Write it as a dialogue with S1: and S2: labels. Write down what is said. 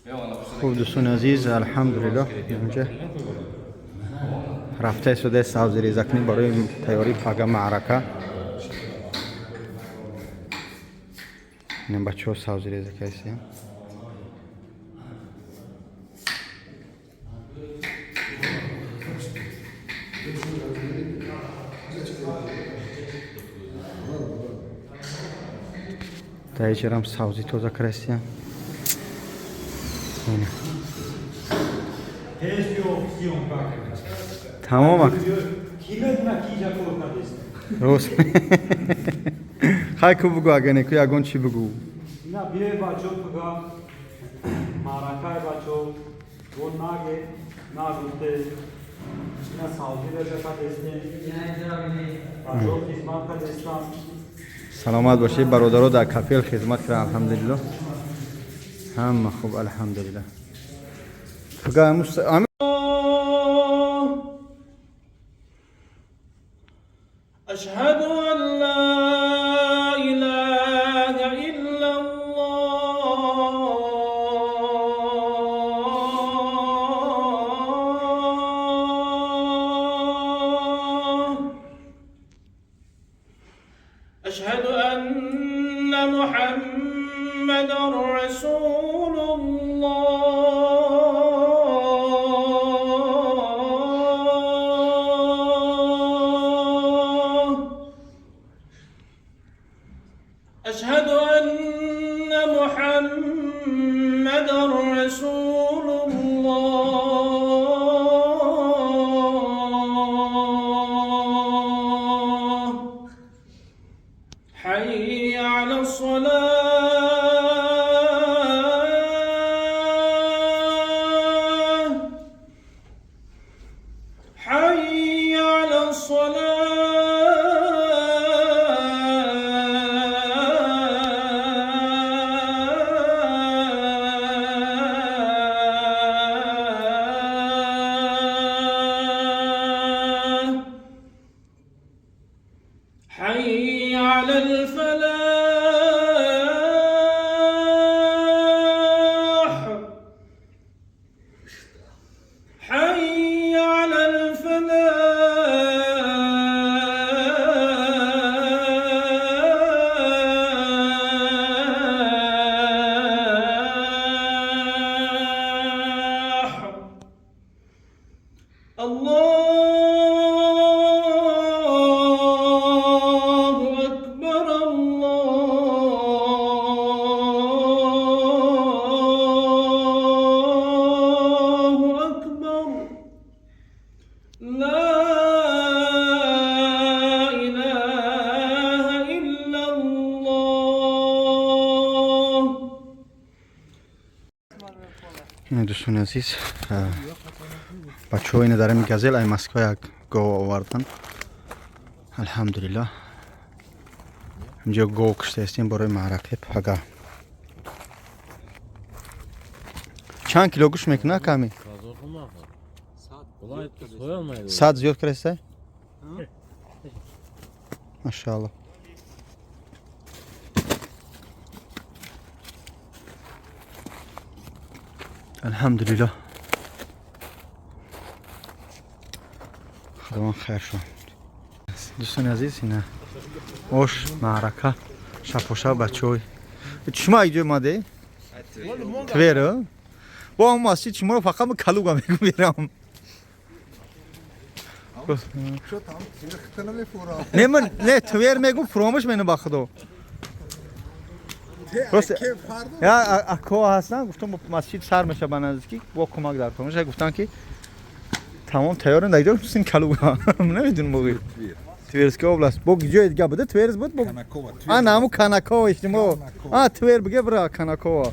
S1: Хуб, дӯстони азиз, алҳамдулиллоҳ, инҷа рафта истодаи сабзирезакунӣ барои тайёрии пага маърака. Ин бачаҳо сабзиреза кардисиян. Дар иҷарам сабзӣ тоза кардисиян. Тамом. Рост. Хай ку бугу, агар неку ягон чӣ бугу.
S2: На биёй, бачо, пага маъракай, бачо, бо наге нагуфте, ина савзӣ реза кадестем, бачо хизмат кадестам.
S1: Саломат бошед, бародаро дар кафел хизмат карданд, алҳамдулиллоҳ. Ҳама хуб, алҳамдулиллоҳ. Пага
S3: أشهد أن لا إله إلا الله. أشهد أن محمدا رسول الله. أشهد أن محمدا رسول الله. حي على الصلاة، حي على الصلاة. حي على الفلاح، حي على الفلاح. الله أكبر، الله أكبر، لا إله إلا الله.
S1: Ина, дӯстони азиз, бачаҳо ина дар ами газел ай Москва як гов овардан. Алҳамдулиллоҳ, инҷо гов куштаистем барои маъракаи пага. Чанд кило гӯшт мекунад ками? 100 зиёд кардаста, машаалло. Алҳамдулиллоҳ, худованд хайр шуд. Дӯстони азиз, ина ош маърака шапоша. Бачаҳои шумо як ҷой омаде, Твер бо ҳам масҷид, шуморо фақат ма Калуга мегум мерам. Не, ман не Твер мегум, фуромӯш мену, ба худо. Просто я ако ҳастам, гуфтам масҷид сар меша ба наздикӣ, бо кӯмак дар кор меша. Гуфтам ки тамом тайёрем, дар ҷо син Калуга намедунам, боги Тверская область, бо ҷои дига буда, Тверс буд, бо а наму Канакова иштимо, а Твер биге бра Канакова.